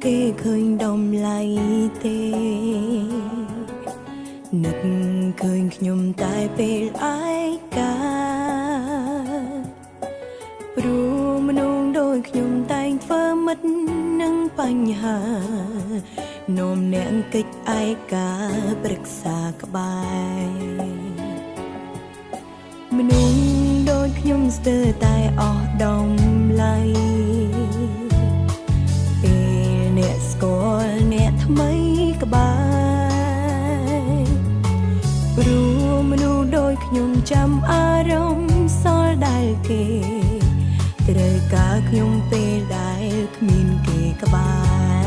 គេឃើញតម្លៃទេនឹកឃើញខ្ញុំតែពេលឯកាព្រោះមនុស្សដូចខ្ញុំតែងធ្វើមិត្តនឹងបញ្ហានាំអ្នកកិច្ចឯកាប្រឹក្សាក្បែរ មនុស្សដូចខ្ញុំស្ទើរតែអស់តម្លៃពេលអ្នកស្គាល់អ្នកថ្មីក្បែរព្រោះមនុស្សដូចខ្ញុំចាំអារម្មណ៍សល់ដែលគេត្រូវការខ្ញុំពេលដែលគ្មានគេក្បែ